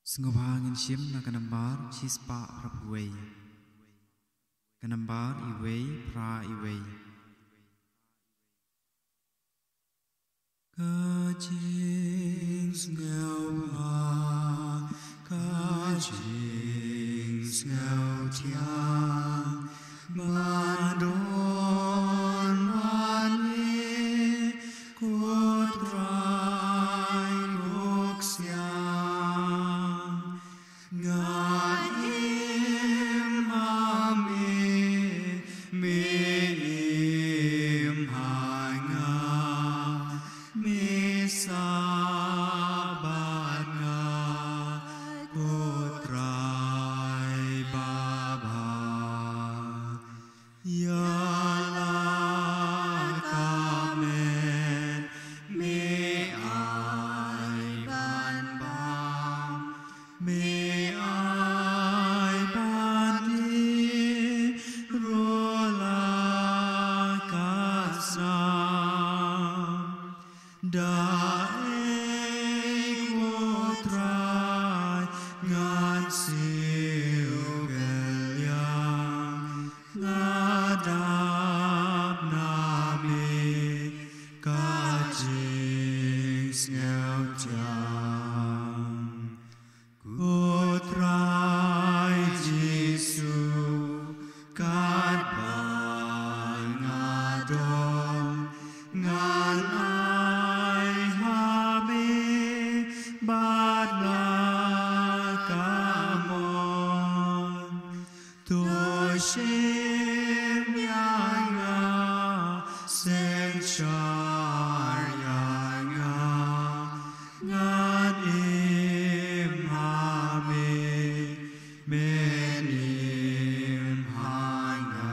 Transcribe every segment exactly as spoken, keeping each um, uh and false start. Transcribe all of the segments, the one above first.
Sngewbha ngin shim na ka nambar shispah phra phew wei. Ka nambar iwei phra iwei. Ka jingsngewbha, ka jingsngewthiang, ban don ban ïeit, ko Trai ko Ksiang. Nga im ha me, me im ha nga, me sah bad nga, ko Trai Baba. Ïa la ka met me ai ban bam, me ai ban dih ruh la ka snam. Da ei ko Trai ngan siew kylliang, nga dap na me ka jingsngewthiang. Ko Trai Jisu, katba nga don, ngan ai ha me bad la ka mon. To shim ïa nga, synshar ïa nga, ngan im ha me, men im ha nga.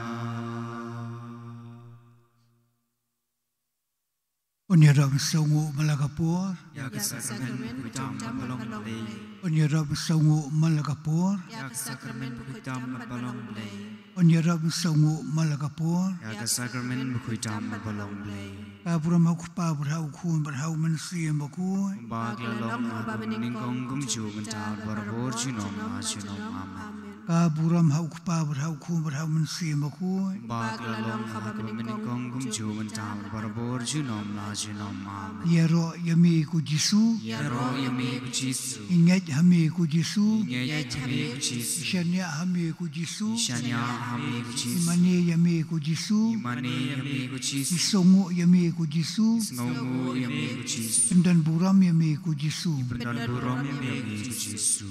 Un ïarap sngewnguh man la ka por. Ïa ka sakramen bakhuid tam bad ba long Blei. Un ïarap sngewnguh man la ka por. Ïa ka sakramen bakhuid tam bad ba long Blei. Un ïarap sngewnguh man la ka por. Ïa ka sakramen bakhuid tam bad ba long Blei. Ka burom ha u Kpa bad ha u Khun bad ha u Mynsiem Bakhuid. Kumba ka la long ha kaba nyngkong kumjuh mynta bad barabor junom la junom. Amen. Ka burom ha u Kpa bad ha u Khun bad ha u Mynsiem Bakhuid. Kumba ka la long ha kaba nyngkong kumjuh mynta bad barabor junom la junom. Amen. Ïaroh ïa me ko Jisu. Ïaroh ïa me ko Jisu. Ngeit ha me ko Jisu. Ngeit ha me ko Jisu. Shaniah ha me ko Jisu. Shaniah ha me ko Jisu. Mane ïa me ko Jisu. Mane ïa me ko Jisu. Sngewnguh ïa me ko Jisu. Sngewnguh ïa me ko Jisu. Pyndon burom ïa me ko Jisu. Pyndon burom ïa me ko Jisu.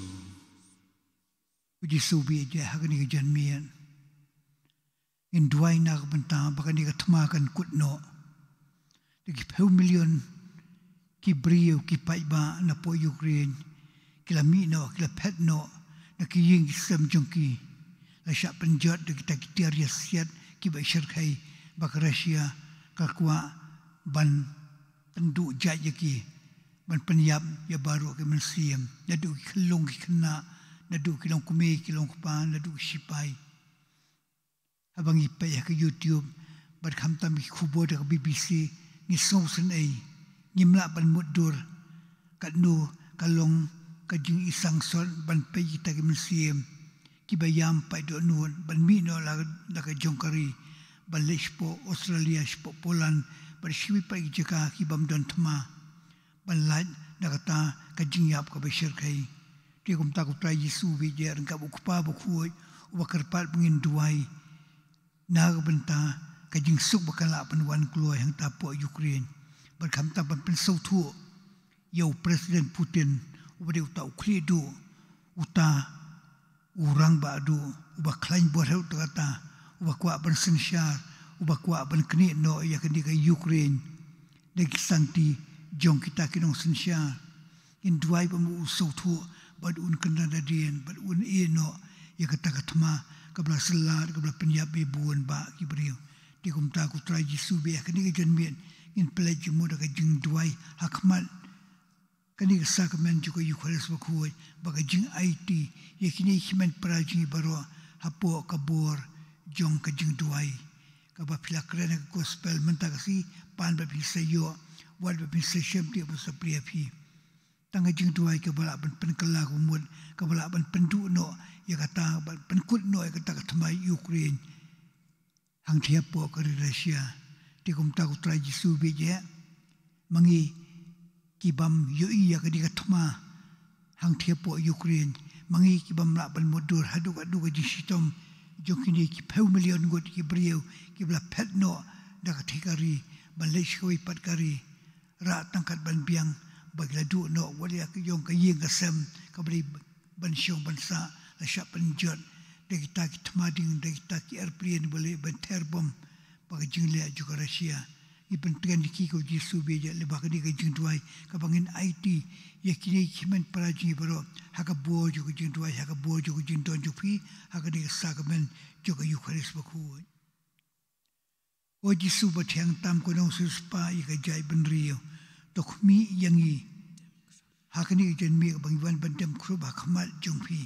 Ko Jisu ba ïeit ha kane ka janmiet, ngin duwai na ka bynta ba kane ka thma kan kut noh. Da ki phew million ki briew ki paidbah na poh Ukraine ki la mih noh, ki la phet noh na ki ïing ki sem jong ki. La shah pynjot da kita ki tiar ïasiat kiba shyrkhei ba ka Russia ka kwah ban pynduh jait ïa ki, ban pynïap ïa baroh ki mynsiem, naduh ki khyllung ki khynnah, naduh ki longkmie ki longkpa, naduh ki shipai. Haba ngi peit ha ka YouTube bad khamtam ki khubor da ka B B C, ngi sngewsynei, ngim lah ban mutdur katno ka long ka jingisangsoh ban peit kita ki mynsiem kiba ïam paid dohnud ban mih noh la, la ka jong ka ri ban leit shapoh Australia, shapoh Poland bad shibun pat ki jaka ki bym don thma, ban lait na kata ka jingïap kaba shyrkhei. Te kumta ko Trai Jisu ba ïeit, ryngkat bad u Kpa bakhuid uba kyrpad ba ngin duwai na ka bynta ka jingsuk ba kan lah ban wan kloi hangta poh Ukraine. Bad khamtam ban pynsngewthuh ïa u President Putin, uba dei uta u khlieh duh, uta u rangbah duh, uba khlaiñ bor ha uta kata, uba kwah ban synshar, uba kwah ban knieh noh ïa kane ka Ukraine da ki sangti jong kita ki nongsynshar. Ngin duwai ba ma u sngewthuh bad un kynran hadien bad un ïeh noh ïa kata ka thma kaba la syllar, kaba la pynïap ïa bun bah ki briew. Te kumta ko Trai Jisu ba ïeit, ha kane ka janmiet ngin pynleit jingmut da ka jingduwai ha khmat kane ka sakramen jong ka Eukharist bakhuid, bad ka jingaiti ïa kine ki hynmen para jong ngi baroh hapoh ka bor jong ka jingduwai. Kaba phi la kren ha ka gospel mynta ka sngi, pan bad phin sa ïoh, wad bad phin sa shem, tiak bad sa plie ïa phi. Tang ka jingduwai kaba lah ban pynkylla ka mut, kaba lah ban pynduh noh ïa kata, ban pynkut noh ïa kata ka thma Ukraine hangtei hapoh ka ri Russia. Te kumta ko Trai Jisu bit ïa, ma ngi ki bym ïohi ïa kane ka thma hangtei hapoh Ukraine, ma ngi ki bym lah ban mutdur haduh kaduh ka jingshitom jong kine ki phew million ngut ki briew kiba la phet noh da katei ka ri ban leit sha kawei pat ka ri. Rah tang kat ban biang ba ki la duh noh wat ïa ka jong ka ïing ka sem kaba dei ban shong ban sah, la shah pynjot da kita ki thma ding, da kita ki airplane ba leh ban ther bom ba ka jingleh jong ka Russia. Ngi pyntngen ïa ki ko Jisu bit ïa, lyngba kane ka jingduwai kaba ngin aiti ïa kine ki hynmen para jong ngi baroh ha ka bor jong ka jingduwai, ha ka bor jong ka jingdon jong phi ha kane ka sakramen jong ka Eukharist Bakhuid. Ko Jisu ba thiang tam, ko nongsiewspah ïa ka jaitbynriew, to khmih ïa ngi ha kane ka janmiet ba ngi wan ban dem khrup ha khmat jong phi.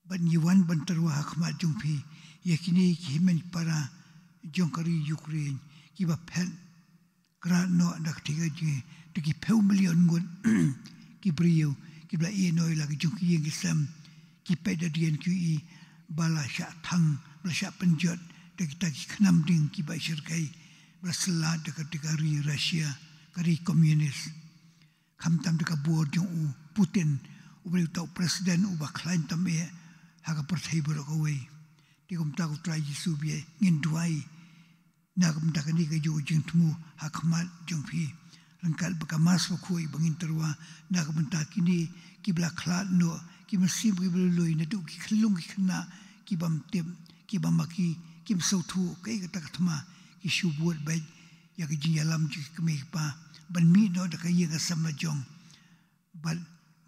Bad ngi wan ban tyrwa ha khmat jong phi ïa kine ki hynmen para jong ka ri Ukraine kiba phet krad noh da katei ka jing, da ki phew million ngut ki briew kiba la ïeh noh ïa la ka jong ki ïing ki sem, ki peit da dien ki ïohi ba la shah thang, ba la shah pynjot da kita ki khnam ding kiba shyrkhei, ba la syllat da katei ka ri Russia, ka ri communist. Khamtam da ka bor jong u Putin, uba dei uta u president uba khlaiñ tam eh ha ka pyrthei baroh kawei. Te kumta ko Trai Jisu bit ïa, ngin duwai na ka bynta kane ka jong ka jingthmu ha khmat jong phi. Ryngkat bad ka Mass Bakhuid ba ngin tyrwa na ka bynta kine kiba la khlad noh, ki mynsiem kiba lui lui, naduh ki khyllung ki khynnah, ki bym tip, ki bym maki, kim sngewthuh kaei kata ka thma, ki shu bud beit ïa ka jingïalam jong ki kmie ki kpa ban mih noh da ka ïing ka sem la jong, bad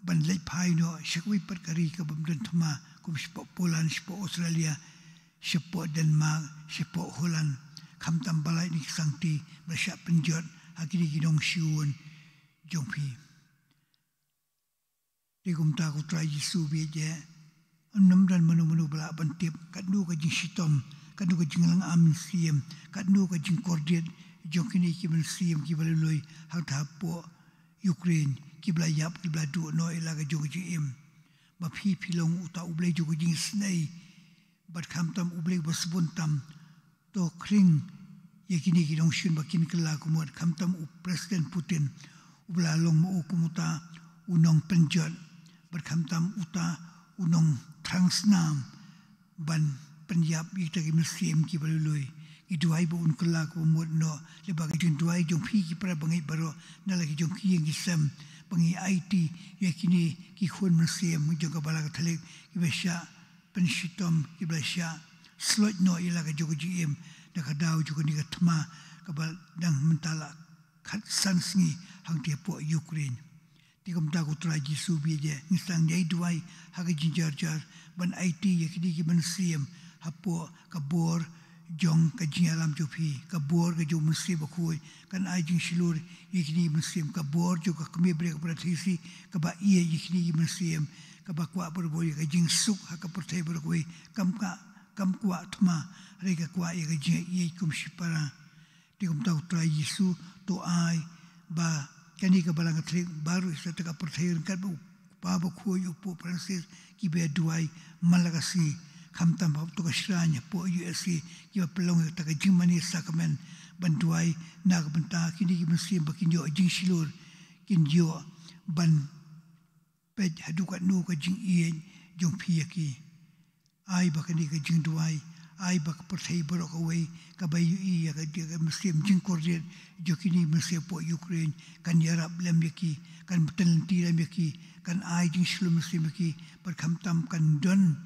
ban leit phai noh sha kawei pat ka ri kaba ym don thma, kum shapoh Poland, shapoh Australia, shapoh Denmark, shapoh Holland. Khamtam ba la ïa kine ki sangti ba la shah pynjot ha kine ki nongshun jong phi. Te kumta ko Trai Jisu bit ïa, ym don mano mano ba lah ban tip katno ka jingshitom, katno ka jinglyngngoh mynsiem, katno ka jingkordit jong kine ki mynsiem kiba lui lui hangta hapoh Ukraine, kiba la ïap, kiba la duh noh ïa la ka jong ka jingim. Ba phi, phi long uta U Blei jong ka jingisynei, bad khamtam U Blei ba sbun tam. To khring ïa kine ki nongshun ba kin kylla kumut, khamtam u President Putin, uba la long ma u kum uta u nongpynjot, bad khamtam uta u nongthrang snam ban pynïap ïa kita ki mynsiem kiba lui lui. Ngi duwai ba un kylla kumut noh lyngba ka jingduwai jong phi ki para bangeit baroh, na la ki jong ki ïing ki sem, ba ngi aiti ïa kine ki khun mynsiem jong ka Balang Katholik kiba shah pynshitom, kiba la shah sloit noh ïa la ka jong ka jingim da ka daw jong kane ka thma kaba dang mynta la khatsan sngi hangtei hapoh Ukraine. Te kumta ko Trai Jisu bit ïa, ngi sdang ïai duwai ha ka jingjarjar ban aiti ïa kine ki mynsiem hapoh ka bor jong ka jingïalam jong phi, ka bor ka jong u Mynsiem Bakhuid kan ai jingshlur ïa kine ki mynsiem, ka bor jong ka Kmie Briew ka Balang Katholik Asie, kaba ïeit ïa kine ki mynsiem, kaba kwah bor bor ïa ka jingsuk ha ka pyrthei baroh kawei, kam ka, kam kwah thma, hynrei ka kwah ïa ka jingïeit kum shipara. Te kumta ko Trai Jisu, to ai ba kane ka Balang Katholik baroh sha kata ka pyrthei ryngkat bad u Kpa Bakhuid, u Pope Francis, kiba duwai man la ka sngi, khamtam ha to ka shrine hapoh U S A, kiba pynlong ïa kata ka jingmane sakramen ban duwai na ka bynta kine ki mynsiem ba kin ïoh jingshlur, kin ïoh ban peit haduh katno ka jingïeit jong phi ïa ki. Ai ba kane ka jingduwai, ai ba ka pyrthei baroh kawei kaba ïohi ïa ka, ïa ka mynsiem jingkordit jong kine ki mynsiem hapoh Ukraine, kan ïarap lem ïa ki, kan bteng lynti lem ïa ki, kan ai jingshlur mynsiem ïa ki, bad khamtam kan don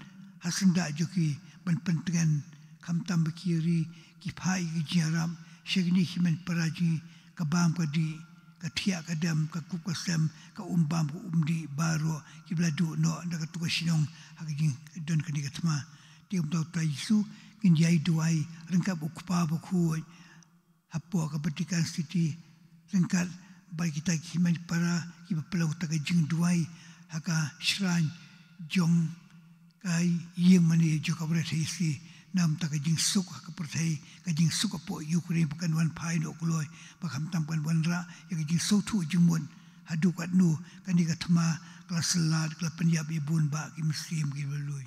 ha syndah jong ki ban pyntngen, khamtam ba ki ri ki phah ïa ka jingïarap sha kine ki hynmen para jong ngi, ka bam ka dih, ka thiah ka dem, ka kup ka sem, ka um bam ka um dih baroh, kiba la duh noh na kato ka shnong ha ka jingdon kane ka thma. Te kumta ko Trai Jisu, ngin ïai duwai ryngkat bad u Kpa Bakhuid hapoh ka Vatican City, ryngkat bad kita ki hynmen para kiba pynlong kata ka jingduwai ha ka shrine jong ka ïing mane jong ka Balang Katholik Asie, namar ka jingsuk ha ka pyrthei, ka jingsuk hapoh Ukraine, ba kan wan phai noh kloi, ba khamtam kan wanrah ïa ka jingsngewthuh jingmut Haduh katno kane ka thma ka la syllat, ka la pynïap ïa bun bah ki mynsiem kiba lui.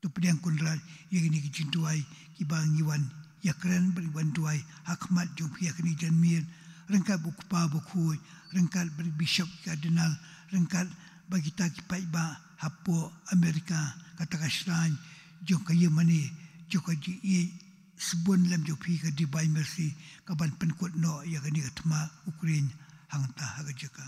To pdiang Kynrad ïa kine ki jingduwai kiba ngi wan ïakren bad ngi wan duwai ha khmat jong phi ha kane ka janmiet, ryngkat bad u Kpa bakhuid, ryngkat bad ki bishop, ki cardinal, ryngkat bad kita ki paidbah hapoh Amerika, kata ka shrine jong ka ïingmane jong ka jingïeit sbun lem jong phi, ka Divine Mercy, kaban pynkut noh ïa kane ka thma Ukraine hangta ha ka jaka.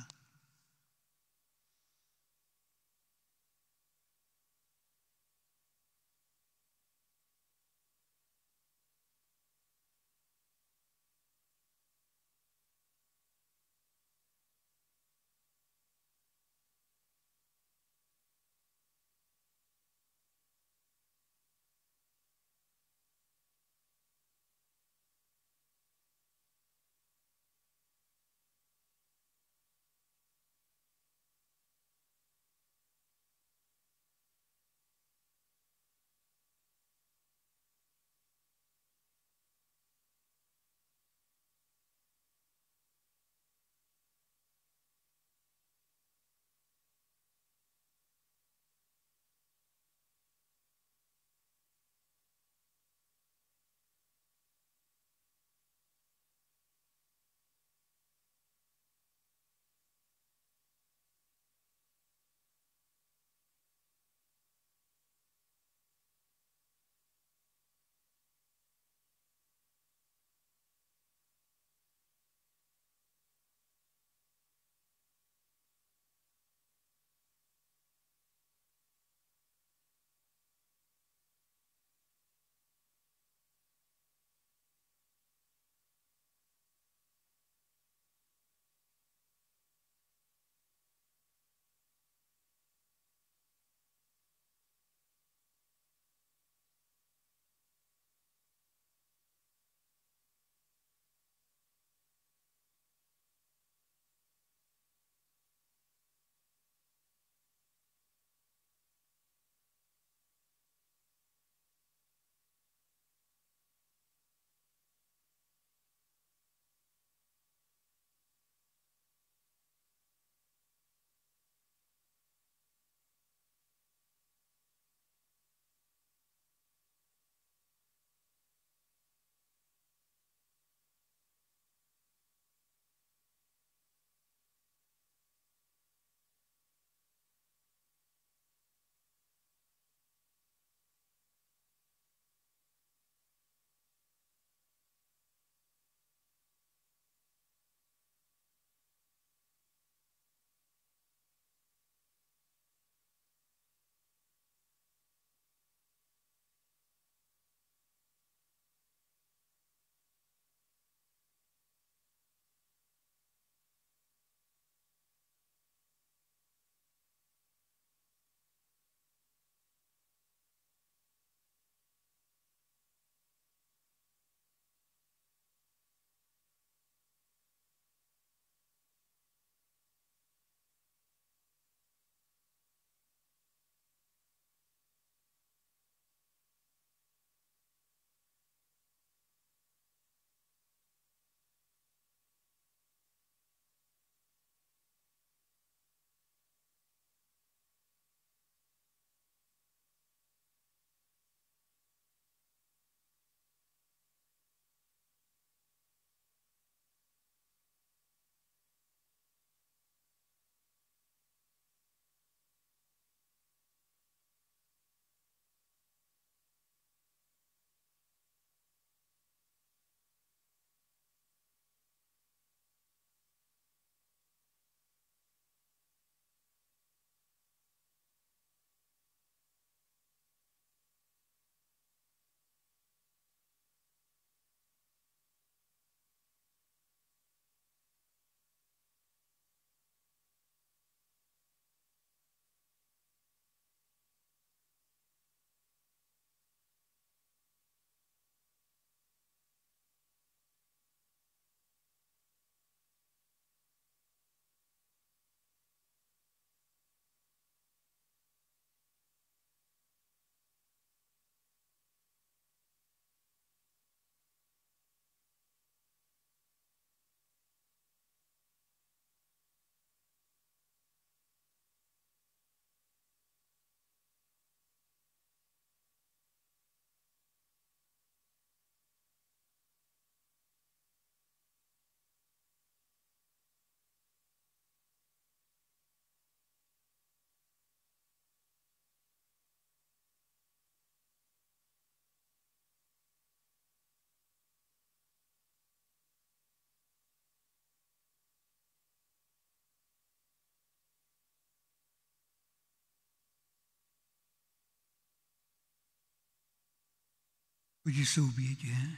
Ko Jisu bieit eh,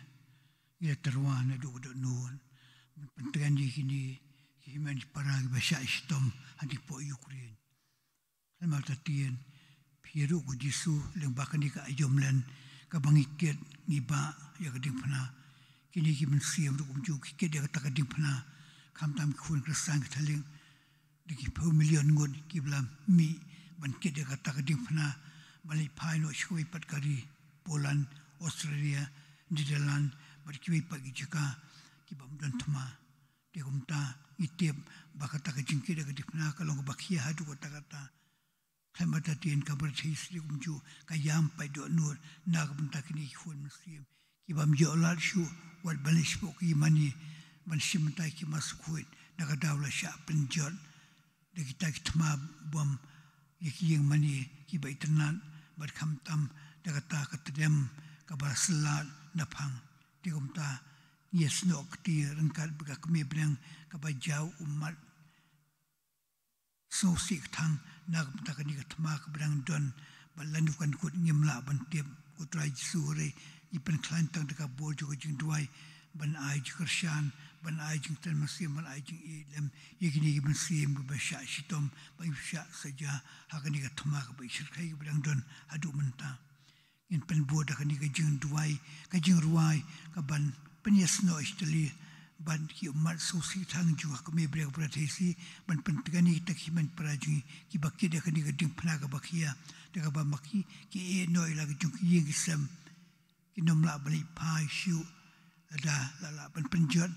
ngi la tyrwa naduh ka dohnud ban pyntngen ïa kine ki hynmen ki para kiba shah shitom ha dei poh Ukraine. Khlem artatien, phi ruh ko Jisu, lyngba kane ka aïom len kaba ngi kit ngi bah ïa ka diengphna. Kine ki mynsiem ruh kumjuh ki kit ïa kata ka diengphna. Khamtam ki khun Khristan ki thylliej da ki phew million ngut kiba la mih ban kit ïa kata ka diengphna, ban leit phai noh sha kawei pat ka ri, Poland, Australia, Netherlands bad kiwei pat ki jaka kiba ym don thma. Te kumta ngi tip ba kata ka jingkit ïa ka diengphna ka long kaba khia haduh katta katta. Khlem artatien ka Barathe Sri kumjuh ka ïam paid dohnud na ka bynta kine ki khun mynsiem kiba ym ïoh lad shuh wat ban leit shapoh ka ïingmane ban shim bynta ïa ki mass khuid, na ka daw la shah pynjot da kita ki thma bom ïa ki ïingmane kiba itynnad, bad khamtam da kata ka tdem kaba la syllah na phang. Te kumta ngi ïasnoh kti ryngkat bad ka kmie bneng kaba jaw ummat sngewsih kthang na ka bynta kane ka thma kaba dang don, bad lano kan kut ngim lah ban tip. Ko Trai Jisu, hynrei ngi pynkhlaiñ tang da ka bor jong ka jingduwai ban ai jingkyrshan, ban ai jingkren mynsiem, ban ai jingïeit lem ïa kine ki mynsiem kiba shah shitom, ba ki shah saja ha kane ka thma kaba ishyrkhei kaba dang don haduh mynta. Ngin pynbud da kane ka jingduwai, ka jingrwai kaban pynïasnoh ïa ki tali bad ki ummat sngewsih kthang jong ka kmie bneng ka Barathe Sri, ban pyntngen ïa kita ki hynmen para jong ngi kiba kit ïa kane ka diengphna kaba khia, da kaba ma ki, ki ïeh noh ïa la ki jong ki ïing ki sem. Kin ym lah ban leit phai shuh, lada la lah ban pynjot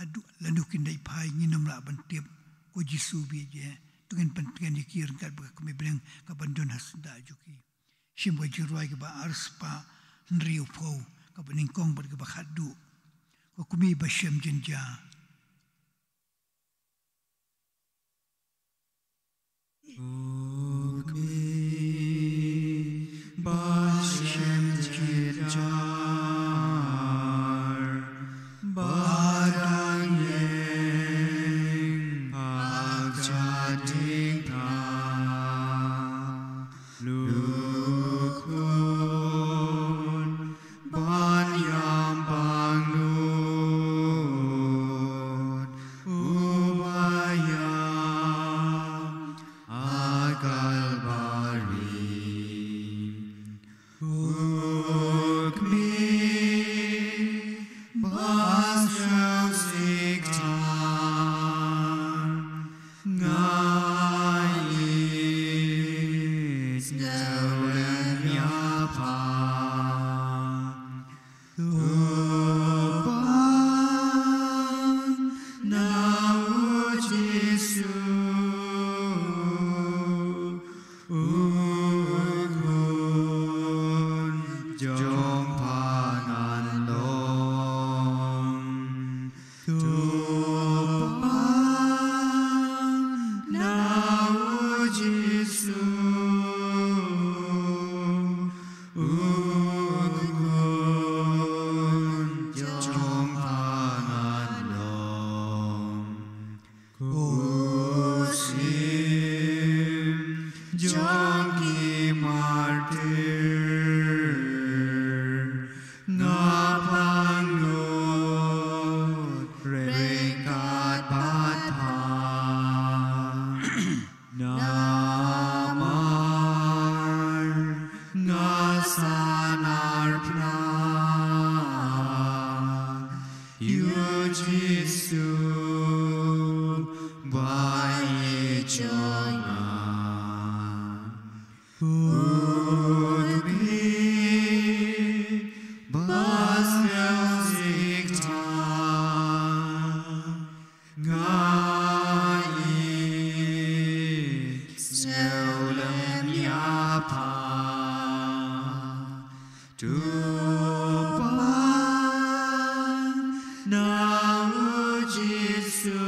haduh lano kin leit phai ngin ym lah ban tip. Ko Jisu bieit eh, to ngin pyntngen ïa ki ryngkat bad ka kmie bneng kaban don ha syndah jong ki. Shim ka jingrwai kaba arspah hynriewphew, kaba nyngkong bad kaba khatduh. Ko kmie ba shem jynjar. Ko kmie ba shem jynjar, ba dang ïeng ha ka diengphna. Lukun ban ïam pangnud u ba ïap ha Kalbari. Ko kmie ba sngewsih kthang, nga ïeit sngewlem ïa pha. To pan na u Jisu u khun jong pha ngan long. To pan na u Jisu u khun jong pha ngan long. Ko sim jong ki martir nga pangnud ryngkat bad pha. Namar nga sanar phna ïa u Jisu ba ïeit jong nga. Ko kmie ba sngewsih kthang, nga ïeit sngewlem ïa pha. To pan na u Jisu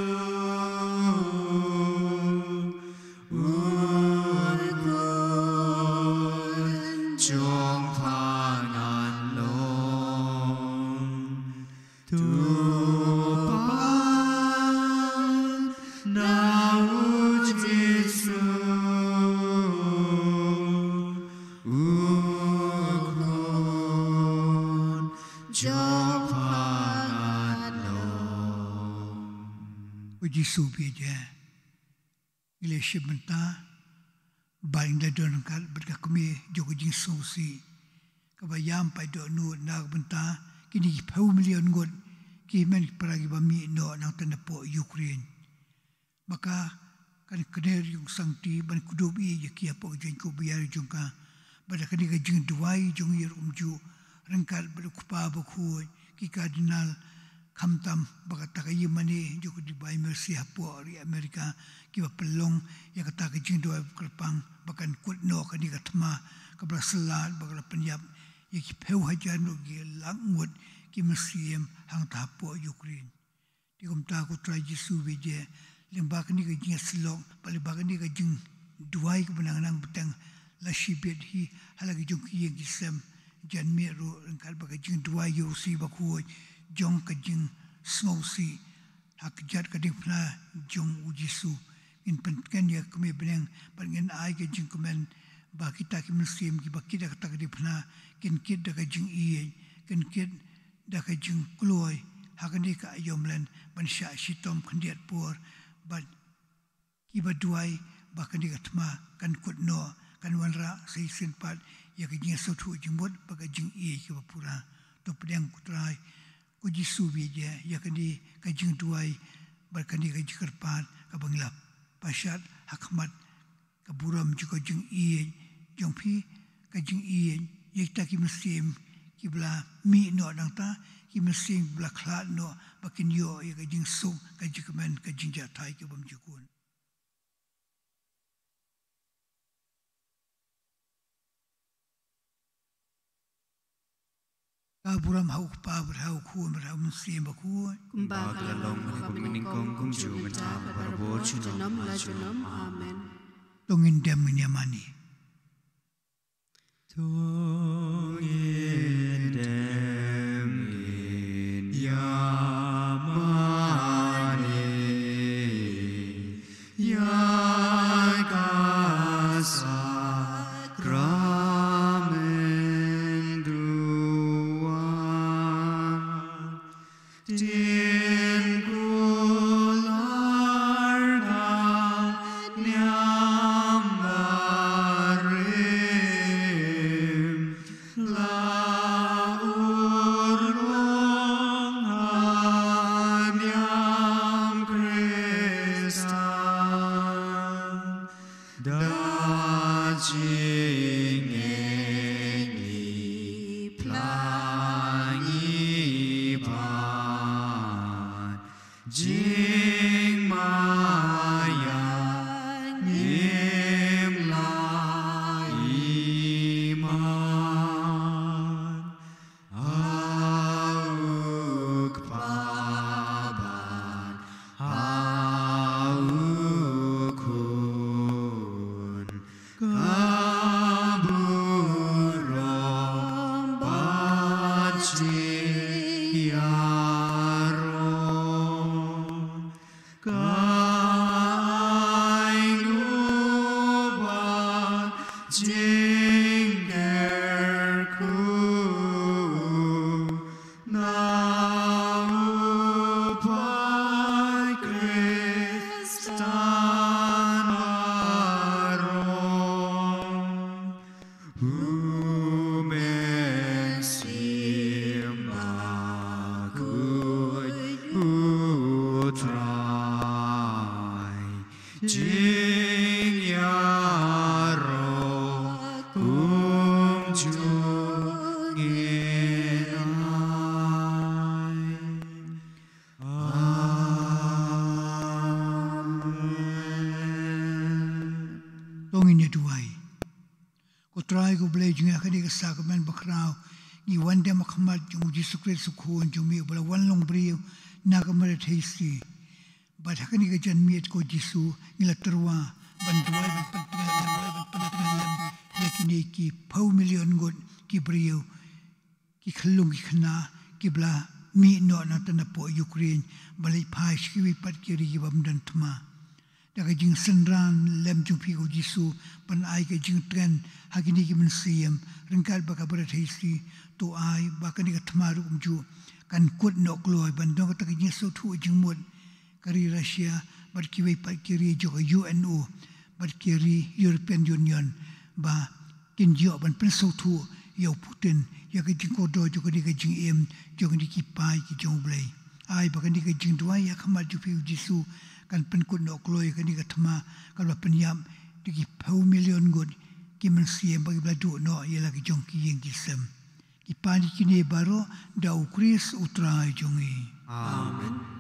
u khun jong pha ngan long. To pan na u Jisu u khun Ko Jisu Beit, ngi la shim bynta ba ngi la don ryngkat bad ka kmie jong ka jingsngewsih kaba ïam paidbah nud. Na ka bynta kine ki phew million ngut ki hynmen ki para kiba mih noh nangta napoh Ukraine. Ba ka kan kner ïa u Sangti ban kdup ïa ki hapoh ka jingkhuslai jong ka. Bad da kane ka jingduwai jong ngi ruh kumjuh ryngkat bad u Kpa Bakhuid, ki Cardinal, khamtam ba kata ka ïingmane jong ka Divine Mercy hapoh ri America kiba pynlong ïa kata ka jingduwai kyrpang ba kan kut noh kane ka thma kaba la sylliat, ba ka la pynïap ïa ki phew hajar, ki lak ngut ki mynsiem hangta hapoh Ukraine. Te kumta ko Trai Jisu Beit, lyngba kane ka jingïasyllok bad lyngba kane ka jingduwai kaba nang nang bteng, la shibit hi ha la ki jong ki ïing ki sem janmiet ruh ryngkat bad ka jingduwai ïa u Sibakhuid jong ka jingsngewsih ha kjat ka diengphna jong u Jisu. Ngin pyntngen ïa ka kmie bneng bad ngin ai ka jingkmen ba kita ki mynsiem kiba kit da kata ka diengphna kin kit da ka jingïeit, kin kit da ka jingkloi ha kane ka aïom lane ban shah shitom khyndiat por, bad kiba duwai ba kane ka thma kan kut noh, kan wanrah sa shisien pat ïa ka jingsngewthuh jingmut bad ka jingïeit kaba pura. To pdiang ko Trai, ko Jisu Beit, ïa kane ka jingduwai bad kane ka jingkyrpad kaba ngi la pynshad ha khmat ka burom jong ka jingïeit jong phi, ka jingïeit ïa kita ki mynsiem kiba la mih noh nangta, ki mynsiem kiba la khlad noh, ba kin ïoh ïa ka jingsuk, ka jingkmen, ka jingjahthait kaba ym jukut. Ka burom ha u Kpa bad ha u Khun bad ha u Mynsiem Bakhuid. Kumba ka la long ha kaba nyngkong, kumjuh, mynta bad barabor, junom la junom. Amen. To ngin dem ngin ïamane. To ngin dem ngin ïamane ïa ka sakramen duwan. Tin kular ka niam barim, la urlong ha niam Khristan. Da jingngeit ngi phla ngi pan jingmaïan ngim lah iman. Ha u Kpa bad ha u Khun, ka burom bad jingïaroh. Ka ainguh bad jingkyrkhu na u paid Khristan baroh. U Mynsiem Bakhuid, u Trai jingïaroh kumjuh ngin ai. Amen. To ngin ïa duwai. Ko Trai ko Blei jong ngi, ha kane ka sakramen bakhraw ngi wan dem ha khmat jong u Jisu Khrist u Khun jong me uba la wan long briew na ka Mariam Theisotti. Bad ha kane ka janmiet ko Jisu ngi la tyrwa ban duwai ban pyntngen lem, duwai ban pyntngen lem ïa kine ki phew million ngut ki briew, ki khyllung ki khynnah kiba la mih noh nangta napoh Ukraine, ba leit phai sha kiwei pat ki ri kiba ym don thma. Da ka jingsynran lem jong phi ko Jisu ban ai ka jingtngen ha kine ki mynsiem ryngkat bad ka Mariam Theisotti, to ai ba kane ka thma ruh kumjuh kan kut noh kloi ban don kata ka jingsngewthuh jingmut ka ri Russia bad kiwei pat ki ri jong ka U N O bad ki ri European Union ba kin ïoh ban pynsngewthuh ïa u Putin ïa ka jingkordor jong kane ka jingim jong kine ki paid ki jong U Blei. Ai ba kane ka jingduwai ha khmat jong phi U Jisu kan pynkut noh kloi ïa kane ka thma kaba pynïap da ki phew million ngut ki mynsiem ba ki ba la duh noh ïa la ki jong ki ïing ki sem. Ki pan ïa kine baroh da U Khrist U Trai jong ngi. Amen.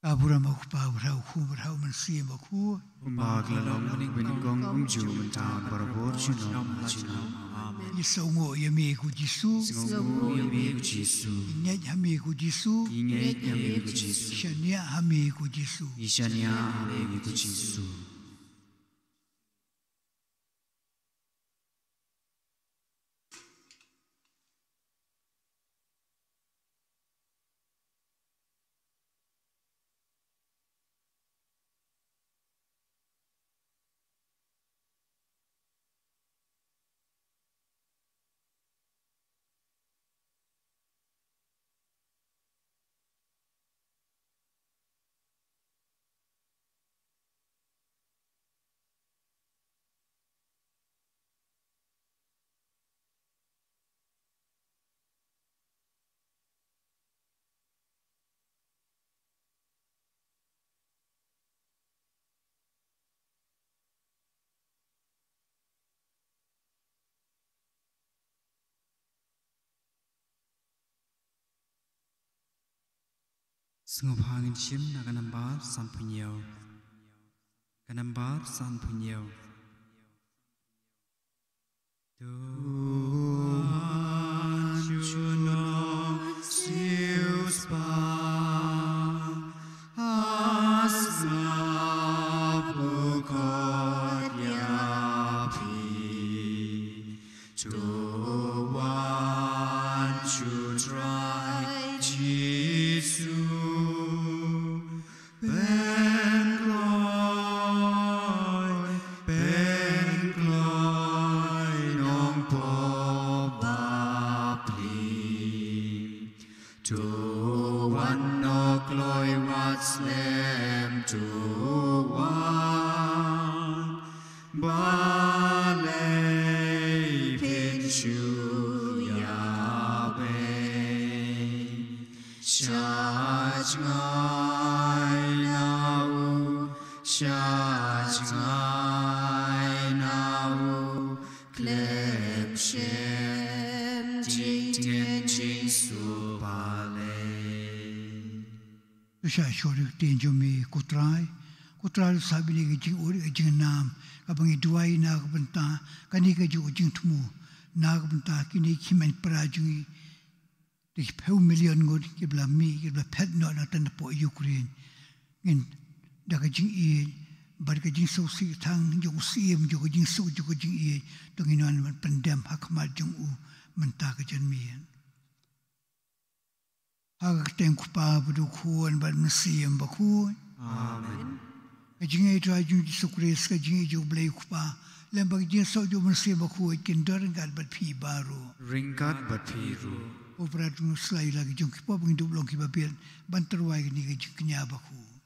Ka burom ha U Kpa bad ha U Khun bad ha U Mynsiem Bakhuid. Kumba ka la long mynnyngkong kumjuh mynta barabor junom la junom. Amen. Ngi sngewnguh ïa me ko Jisu. Sngewnguh ïa me ko Jisu. Ngi ngeit ha me ko Jisu. Ngi ngeit ha me ko Jisu. Shaniah ha me ko Jisu. Ngi shaniah ha me ko Jisu. Sngewbha ngin shim na ka nambar sanphew hynñiew. Ka nambar sanphew hynñiew. To wan shu nong siewspah, ha sngap u khot ïa phi. To wan shu Trai Jisu. Pynkloi, pynkloi nongpop bapli. To wan, nongkloi wat slem, to wan. Balei phin shu ïabei? Shah jngai na u, shah jngai na u, khlem shem jingtien jingsngewbha lei. To shah shkor ïa ka ktien jong me ko Trai. Ko Trai, to sah bniah ïa ka jingud, ïa ka jingnam kaba ngi duwai na ka bynta kane kajuh ka jingthmu, na ka bynta kine ki hynmen para jong ngi. Da ki phew million ngut kiba la mih, kiba la phet noh na tang napoh Ukraine. Ngin da ka jingïeit bad ka jingsngewsih thang jong u Syiem jong ka jingsuk jong ka jingïeit, to ngin wan ban pyndem ha khmat jong u mynta ka janmiet. Ha ka kyrteng u Kpa bad u Khun bad u Mynsiem Bakhuid. Amen. Ka jingïeit jong u Jisu Khrist, ka jingïeit jong u Blei u Kpa, lem bad ka jingïasoh jong u Mynsiem Bakhuid kin don ryngkat bad phi baroh. Ryngkat bad phi ruh. Ko para, to ngin sa ïa la ki jong ki pop, ngin dup long kiba biang ban tyrwa ïa kane ka jingkñia bakhuid.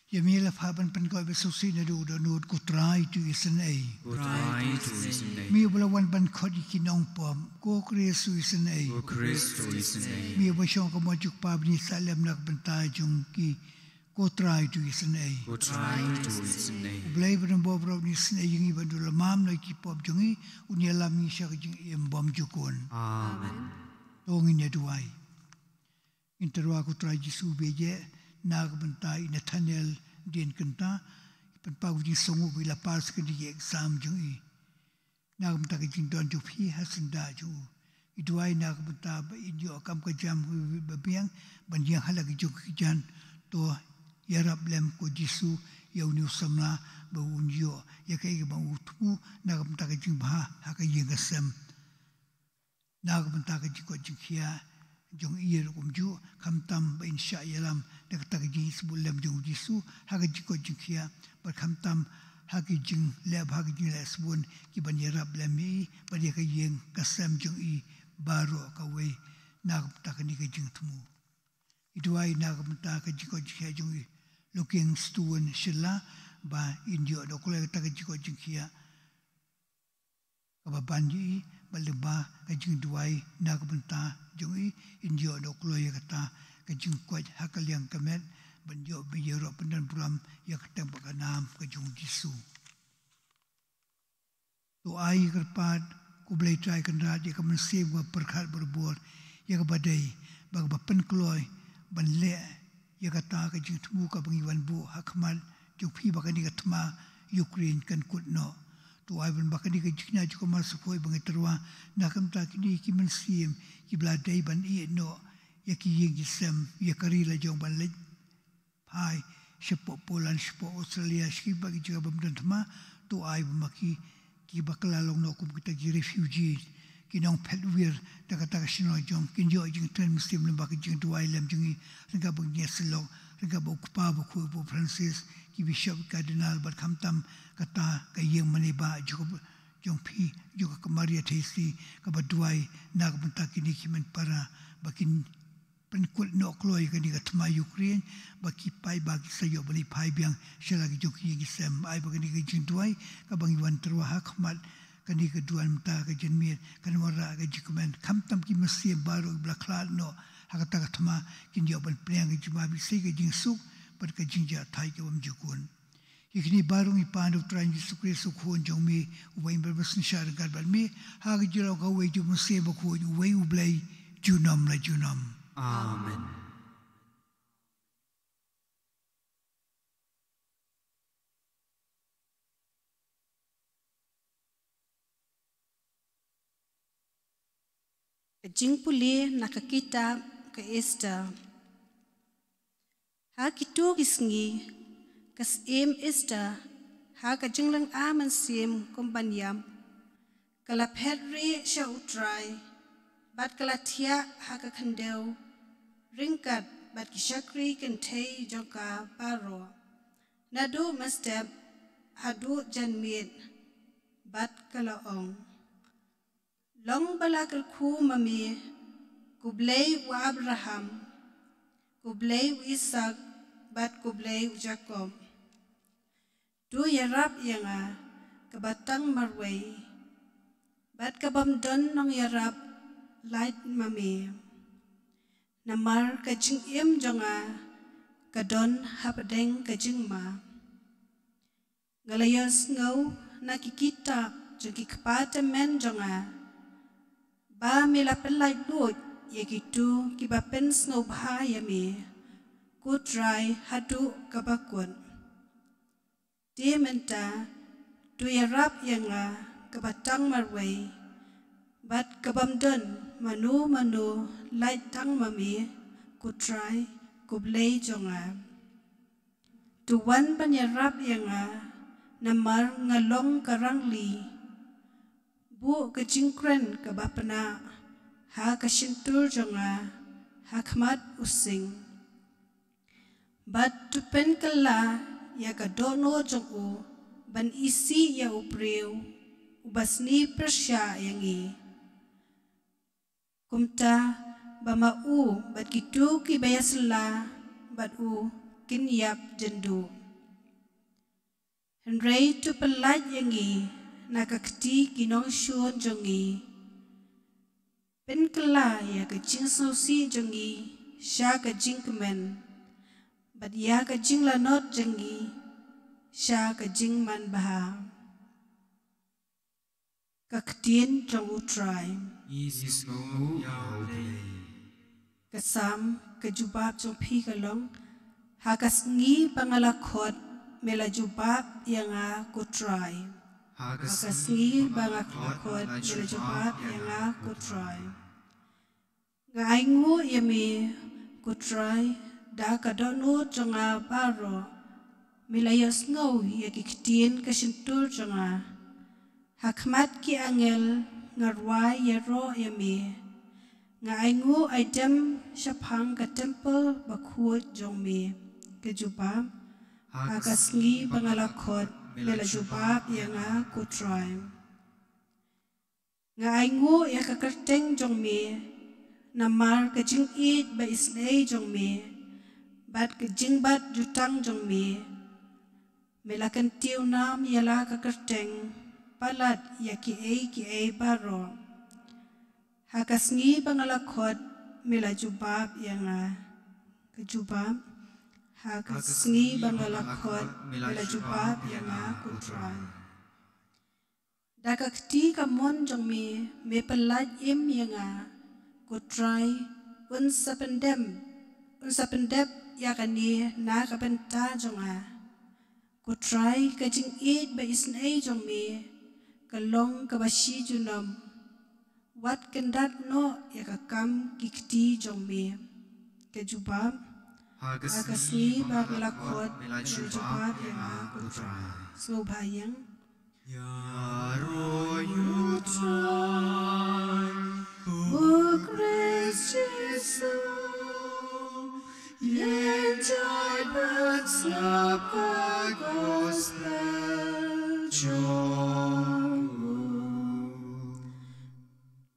Ïa me la phah ban pynkoit bad sngewsih naduh u dohnud, ko Trai to isynei. Ko Trai to isynei. Me uba la wan ban khot ïa ki nongpop, ko Khrist to isynei. Ko Khrist to isynei. Me uba shong ha ka mon jong u Kpa, bad ngi sah lem na ka bynta jong ki Ko Trai, to isynei. Ko Trai, to isynei. U Blei ba don bor baroh un isynei ïa ngi ban duh lamam na ki pop jong ngi, un ïalam ïa ngi sha ka jingim bymjukut. Amen. To ngin ïa duwai. Ngin tyrwa, ko Trai Jisu, ba ïeit na ka bynta i Nathaniel Dien Kynta, i pynpaw ka jingsngew ba i la pass ka dei ka exam jong i. Na ka bynta ka jingdon jong phi ha syndah jong u, ngi duwai na ka bynta ba in ïoh kam ka jam, ba biang ban ïeng ha la ka jong ka jan. To ïarap lem, ko Jisu, ïa une u samla ba un ïoh ïa kaei kaba u thmu na ka bynta ka jingbha ha ka ïing ka sem. Na ka bynta ka jingkoit jingkhiah jong i ruh kumjuh, khamtam ba in shah ïalam da kata ka jingisynei lem jong u Jisu ha ka jingkoit jingkhiah, bad khamtam ha ki jingleh bha, ki jingleh sbun, ki ban ïarap lem ïa i bad ïa ka ïing ka sem jong i baroh kawei na ka bynta kane ka jingthmu. Ngi duwai na ka bynta ka jingkoit jingkhiah jong i Looking Stone Shylla, ba in ïoh da u kloi kata ka jingkoit jingkhiah kaba ban ïa i, bad lyngba ka jingduwai na ka bynta jong i, in ïoh da u kloi ïa kata ka jingkoit ha ka liang ka met, ban ïoh ban ïaroh pyndon burom ïa ka kyrteng bad ka nam ka jong u Jisu. To ai ïa ka kyrpad, ko Blei Trai Kynrad, ïa ka mynsiem kaba pyrkhat barabor ïa kaba dei bad kaba pynkloi ban leh ïa kata ka jingthmu kaba ngi wan buh ha khmat jong phi, ba kane ka thma Ukraine kan kut noh. To ai ban ba kane ka jingkñia jong ka Master Phoi ba ngi tyrwa na ka bynta kine ki mynsiem kiba la dei ban ïeh noh ïa ki ïing ki sem, ïa ka ri la jong ban leit phai shapoh Poland, shapoh Australia, sha kiba ki jaka bym don thma. To ai ba ma ki, kiba kylla long noh kum kita ki refugee, ki nongphet wir da kata ka shnong jong, kin ïoh jingkren mynsiem lyngba ka jingduwai lem jong ngi, ryngkat bad u Nongïasyllok, ryngkat bad u Kpa Bakhuid, u Pope Francis, ki Bishop, Cardinal, bad khamtam kata ka ïing mane ba jong ka, jong phi, jong ka Maria Theisotti, kaba duwai na ka bynta kine ki hynmen para ba kin pynkut noh kloi ïa kane ka thma Ukraine, ba ki paidbah ki sa ïoh ban leit phai biang sha la ki jong ki ïing ki sem. Ai ba kane ka jingduwai kaba ngi wan tyrwa ha khmat kane ka duwan mynta ka janmiet kan wanrah ka jingkmen, khamtam ki mynsiem baroh kiba la khlad noh ha kata ka thma kin ïoh ban pdiang ka jingbha bishar, ka jingsuk bad ka jingjahthait ka bymjukut. Ïa kine baroh ngi pan da u Trai Jisu Khrist, u Khun jong me, uba im bad ba synshar ryngkat bad me ha ka jinglong kawei jong u Mynsiem Bakhuid, uwei u Blei, junom la junom. Amen. Ka jingpule na ka kitab ka Esther. Ha kito ki sngi, ka Syiem Esther, ha ka jinglynga mynsiem kum ban ïap, ka la phet rieh sha u Trai, bad ka la thiah ha ka khyndew ryngkat bad ki shakri kynthei jong ka baroh, naduh mynstep haduh janmiet, bad ka la ong: Long ba la kyrkhu ma me, ko Blei u Abraham, ko Blei u Isaak, bad ko Blei u Jakob, to ïarap ïa nga kaba tang marwei, bad ka bym don nongïarap lait ma me. Namar ka jingim jong nga ka don hapdeng ka jingma. Nga la ïohsngew na ki kitab jong ki kpa tymmen jong nga ba me la pynlait luid ïa kito kiba pynsngewbha ïa me, ko Trai, haduh kaba kut. Te mynta to ïarap ïa nga kaba tang marwei, bad ka bym don mano mano lait tang ma me, ko Trai, ko Blei jong nga. To wan ban ïarap ïa nga, namar nga long ka rangli. Buh ka jingkren kaba pynah ha ka shyntur jong nga ha khmat u sing. Bad to pynkylla ïa ka dohnud jong u ban isih ïa u briew uba snieh pyrshah ïa ngi, kumta ba ma u bad kito kiba ïasylla bad u kin ïap jynduh. Hynrei to pynlait ïa ngi na ka kti ki nongshun jong ngi. Pynkylla ïa ka jingsngewsih jong ngi sha ka jingkmen, bad ïa ka jinglanot jong ngi sha ka jingmanbha. Ka ktien jong U Trai. Ngi sngew ïa U Blei. Ka Salm, ka jubab jong phi ka long: Ha ka sngi ba nga la khot, me la jubab ïa nga, ko Trai. Ha ka sngi ba nga la khot, me la jubab ïa nga, ko Trai. Nga ainguh ïa me, ko Trai, da ka dohnud jong nga baroh. Me la ïohsngew ïa ki ktien ka shyntur jong nga. Ha khmat ki angel nga rwai ïaroh ïa me. Nga ainguh ai dem shaphang ka templ bakhuid jong me. Ka jubab: Ha ka sngi ba nga la khot, me la jubab ïa nga, ko Trai. Nga ainguh ïa ka kyrteng jong me, namar ka jingïeit ba isynei jong me, bad ka jingbat jutang jong me. Me la kyntiew nam ïa la ka kyrteng, palat ïa kiei kiei baroh. Ha ka sngi ba nga la khot, me la jubab ïa nga. Ka jubab: Ha ka sngi ba nga la khot, me la jubab ïa nga, ko Trai. Da ka kti kamon jong me, me pyllait im ïa nga, ko Trai, un sa pyndem, un sa pyndep ïa kane na ka bynta jong nga. Ko Trai, ka jingïeit ba isynei jong me ka long kaba shi junom. Wat kyndat noh ïa ka kam ki kti jong me. Ka jubab: Ha ka sngi ba nga la khot, me la jubab ïa nga, ko Trai. Sngewbha ïeng. Ïaroh ïa U Trai, U Khrist Jisu, ïeng jai ban sngap ka gospel jong u.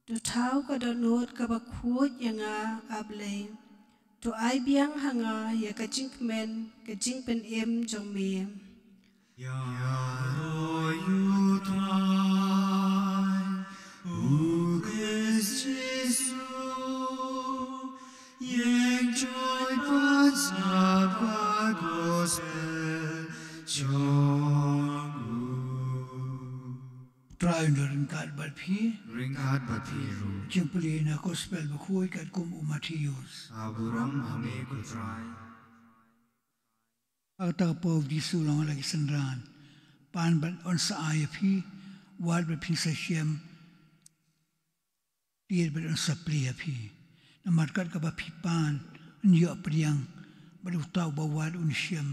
To thaw ka dohnud kaba khuid ïa nga, A Blei. To ai biang ha nga ïa ka jingkmen ka jingpynim jong me. Ïaroh ïa U Trai, U Khrist Jisu, ïeng jai ban sngap ka gospel jong u. Trai un da ryngkat bad phi. Ryngkat bad phi ruh. Jingpule na gospel bakhuid katkum u Mathaios. Ka burom ha me ko Trai. Ha kata ka por u Jisu u ong ha la ki synran: Pan bad yn sa ai ïa phi, wad bad phin sa shem, tied bad yn sa plie ïa phi. Namar kat kaba phi pan, yn ïoh pdiang, bad uta uba wad un shem,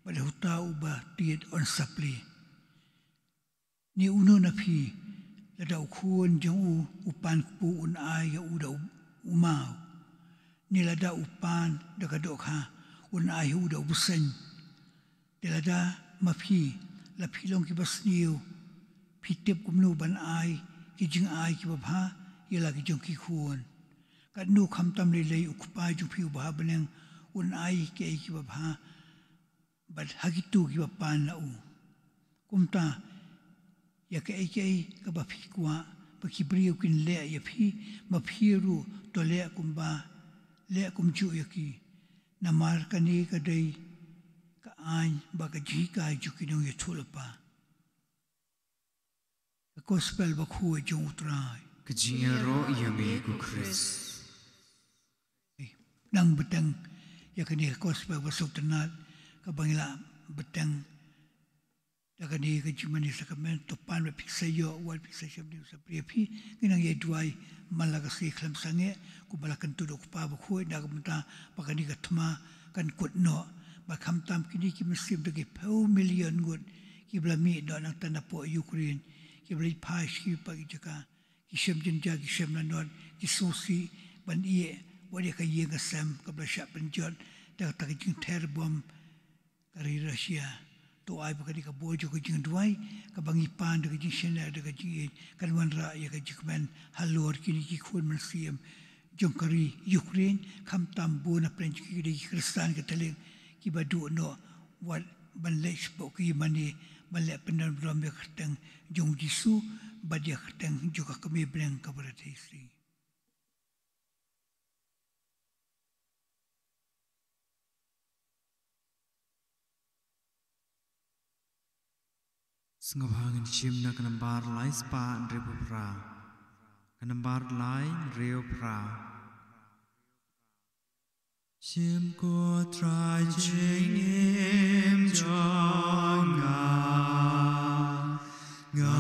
bad uta uba tied yn sa plie. Ne uno na phi, lada u khun jong u u pan kpu, un ai ïa u da u, u maw? Ne lada u pan da ka dohkha, un ai ïa u da u bseiñ? Te lada ma phi, la phi long ki basniew, phi tip kumno ban ai ki jingai kiba bha ïa la ki jong ki khun, katno khamtam lei lei u Kpa jong phi uba ha bneng un ai kiei kiba bha bad ha kito kiba pan na u. Kumta, ïa kaei kaei kaba phi kwah ba ki briew kin leh ïa phi, ma phi ruh to leh kumba, leh kumjuh ïa ki. Namar kane ka dei ka aiñ bad ka jinghikai jong ki nongïathuhlypa. Ka gospel bakhuid jong U Trai. Ka jingïaroh ïa me ko Khrist. Nang bteng ïa kane ka gospel ba sngewtynnat kaba ngi la bteng da kane ka jingmane sakramen. To pan bad phin sa ïoh, wad bad phin sa shem, ne un sa plie ïa phi. Ngi nang ïa duwai man la ka sngi khlem sangeh, kumba la kyntu da u Kpa bakhuid, na ka bynta ba kane ka thma kan kut noh, ba khamtam kine ki mynsiem da ki phew million ngut kiba la mih noh nangta napoh Ukraine, kiba la ïa phai sha kiwei pat ki jaka, ki shem jynjar, ki shem lanot, ki sngewsih ban ïeh, wat ïa ka ïing ka sem kaba la shah pynjot da kata ka jingther bom ka ri Russia. To ai ba kane ka bor jong ka jingduwai kaba ngi pan da ka jingshaniah, da ka jingïeit, kan wanrah ïa ka jingkmen halor kine ki khun mynsiem jong ka ri Ukraine, khamtam bun na pdeng jong ki ki dei ki Khristan Katholik kiba duh noh wat ban leit shapoh ka ïingmane ban leh pyndonkam ïa ka kyrteng jong U Jisu bad ïa ka kyrteng jong ka Kmie bneng kaba la dei shi. Sngewbha ngin shim na ka nambar lai spah hynriewphew phra. Ka nambar lai hynriewphew phra. Shim ko Trai jingim jong nga, nga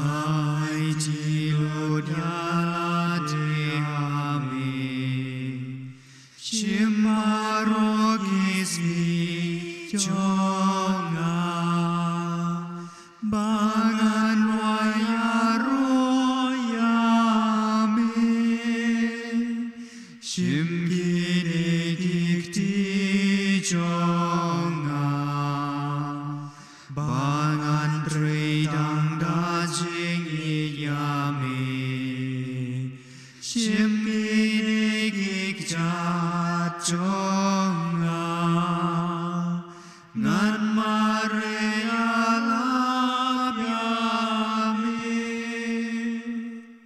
aiti lut ïa lade ha me. Shim baroh ki sngi jong nga, ba ngan wai ïaroh ïa me. Shim kine ki kti jong nga, ba ngan trei tang da jingïeit ïa me. Shim kine ki kjat jong nga, ngan mareh ïalap ïa me.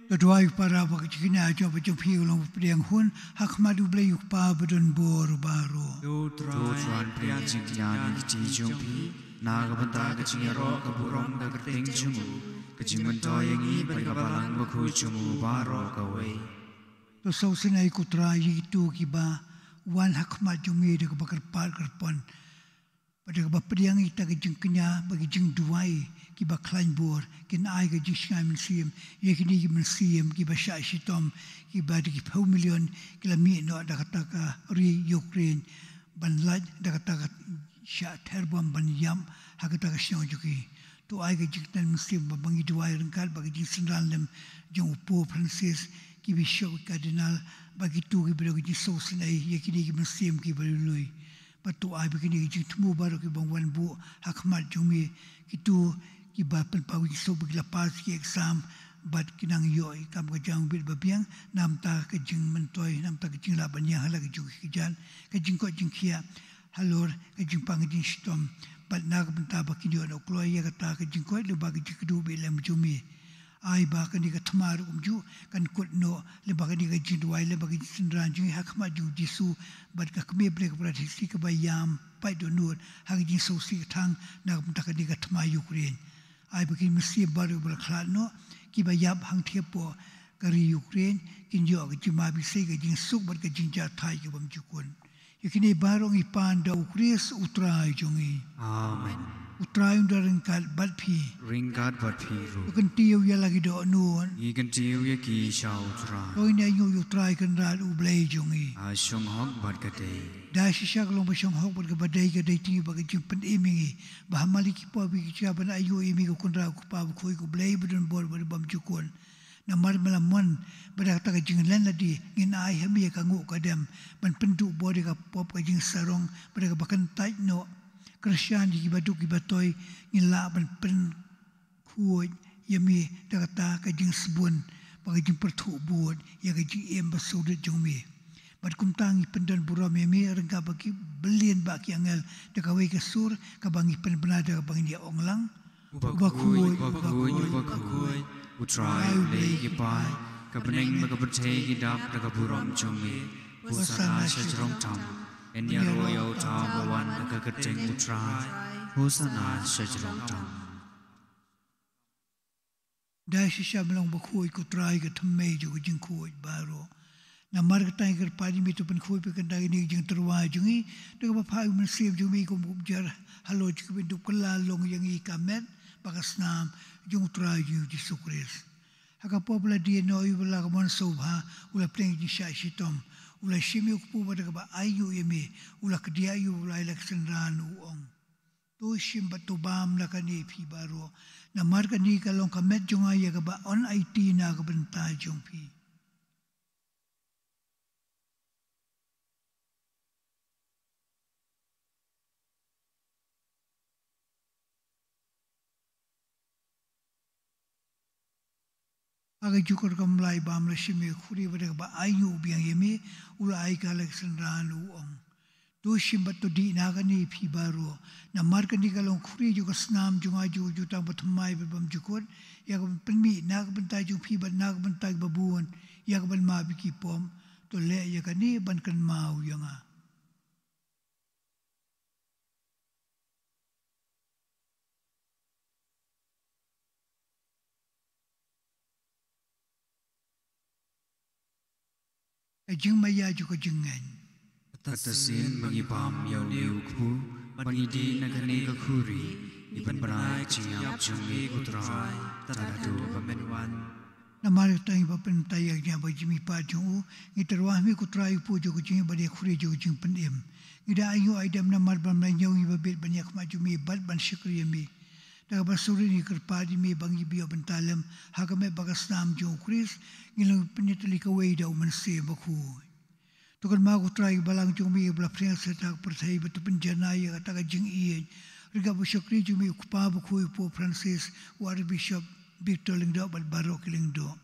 To duwai para ba ka jingkñia jong ba jong phi u long ba pdiang hun ha khmat U Blei U Kpa ba don bor baroh. To Trai pdiang jingkñia na ki kti jong phi na ka bynta ka jingïaroh ka burom ka kyrteng jong u, ka jingmyntoi ïa ngi bad ka balang bakhuid jong u baroh kawei. To sngewsynei ko Trai ïa kito kiba wan ha khmat jong me da kaba kyrpad kyrpon. Bad da kaba pdiang ïa kita ki jingkñia bad ki jingduwai kiba khlaiñ bor, kin ai ka jingshngaiñ mynsiem ïa kine ki mynsiem kiba shah shitom, kiba da ki phew million ki la mih noh da kata ka ri Ukraine ban lait da kata ka shah ther bom ban ïap ha kata ka shnong jong ki. To ai ka jingkñia mynsiem ba ngi duwai ryngkat bad ka jingsynran lem jong u Pope Francis, ki bishop, ki cardinal, bad kito kiba don ka jingsngewsynei ïa kine ki mynsiem kiba lui lui. Bad to ai ba kine ki jingthmu baroh kiba wan buh ha khmat jong me, kito kiba pynpaw jingsuk ba ki la pass ki exam bad ki nang ïoh ïa ka kam ka jam bit ba biang, na ka bynta ka jingmyntoi, na ka bynta ka jinglah ban ïeng ha la ka jong ki kjat, ka jingkoit jingkhiah halor ka jingpang ka jingshitom, bad na ka bynta ba kin ïoh noh kloi ïa kata ka jingkoit lyngba ka jingkyrduh beit lem jong me. Ai ba kane ka thma ruh kumjuh kan kut noh lyngba kane ka jingduwai, lyngba ka jingsynran jong ngi ha khmat jong u Jisu bad ka Kmie Blei kaba rit hi shisha kaba ïam pait dohnud ha ka jingsngewsih ka thang na ka bynta kane ka thma Ukraine. Ai ba ki mynsiem baroh ba la khlad noh, kiba ïap hangthie hapoh ka ri Ukraine, kin ïoh ka jingmap ïasei, ka jingsuk bad ka jingjahthait ka bymjukut. Ïa kine baroh ngi pan da u Khrist u Trai jong ngi. Amen. U Trai un da ryngkat bad phi. Ryngkat bad phi ruh. To kyntiew ïa la ki dohnud. Ngi kyntiew ïa ki sha u Trai. To ngin ïa ainguh ïa u Trai Kynrad u Blei jong ngi. Ha shong hok bad ka dei. Da shisha ka long ba shong hok bad kaba dei, ka dei jong ngi bad ka jingpynim ïa ngi ba ha man la ki pop ïa ki jaka ban ainguh ïa me ko Kynrad ko Kpa bakhuid ko Blei ba don bor bad bymjukut. Namar me la mon ba da kata ka jinglen lade ngin ai ha me ïa ka nguh ka dem ban pynduh bor ïa ka pop ka jingsarong, ba da kaba kyntait noh, kyrshan ïa kiba duk kiba toi, ngin lah ban pynkhuid ïa me da kata ka jingsbun bad ka jingpyrthuh bud ïa ka jingim ba sngewrit jong me. Bad kumta ngi pyndon burom ïa me ryngkat bad ki billion bah ki angel da kawei ka sur kaba ngi pynbna da kaba ngin ïa ong lang. Uba khuid, uba khuid, uba khuid, u Trai U Blei ki paid, ka bneng bad ka pyrthei ki dap da ka burom jong me. Hosana sha jrong tam. Yn ïaroh ïa uta uba wan ha ka kyrteng u Trai. Hosana sha jrong tam. Da shisha me long bakhuid ko Trai, ka thymmei jong ka jingkhuid baroh. Namar kata ngi kyrpad ïa me, to pynkhuid pynkyndai ïa kane ka jingtyrwa jong ngi da kaba phah ïa u Mynsiem jong me kum u kynjah halor jong kiba dup kylla long ïa ngi ka met bad ka snam jong u Trai jong ngi u Jisu Khrist. Ha ka por ba la die noh ïa u, ba la ka mon sngewbha, u la pdiang ïa ka jingshah shitom, u la shim ïa u kpu bad da kaba ainguh ïa me u la kdiah ïa u, u la ai la ka synran, u ong: To shim bad to bam na kane phi baroh, namar kane ka long ka met jong nga ïa kaba yn aiti na ka bynta jong phi. Ha kajuh ka rukom, la bam, la shim ïa ka khuri bad da kaba ainguh biang ïa me u la ai ka la ka synran, u ong: To shim bad to dih na kane phi baroh, namar kane ka long ka khuri jong ka snam jong nga, jong ka jutang bathymmai bad bymjukut, ïa kaban pynmih na ka bynta jong phi bad na ka bynta kiba bun, ïa kaban map ïa ki pop. To leh ïa kane ban kynmaw ïa nga. Ka jingmaïa jong ka jingngeit. Kata shisien ba ngi bam ïa une u kpu, bad ngi dih na kane ka khuri, ngi pynbna ïa ka jingïap jong me ko Trai, tad haduh ba men wan. Namar kata ngi ba pynbna ïa ka jingïap bad jingmihpat jong u, ngi tyrwa ha me ko Trai u kpu jong ka jingïap bad ïa ka khuri jong ka jingpynim. Ngi da ai ïa u aidem namar ba me la ñiew ngi ba bit ban ïakhmat jong me bad ban shakri ïa me. Da kaba sngewrit ngi kyrpad ïa me ba ngi ba ïoh bynta lem ha ka met bad ka snam jong u Khrist, ngi long pynïatylli kawei da u Mynsiem Bakhuid. To kynmaw ko Trai ïa ka balang jong me kaba la phriang sha kata ka pyrthei bad to pynjanai ïa kata ka jingïeit ryngkat bad u shakri jong me u Kpa Bakhuid u Pope Francis, u Archbishop Victor Lyngdoh bad baroh ki lyngdoh.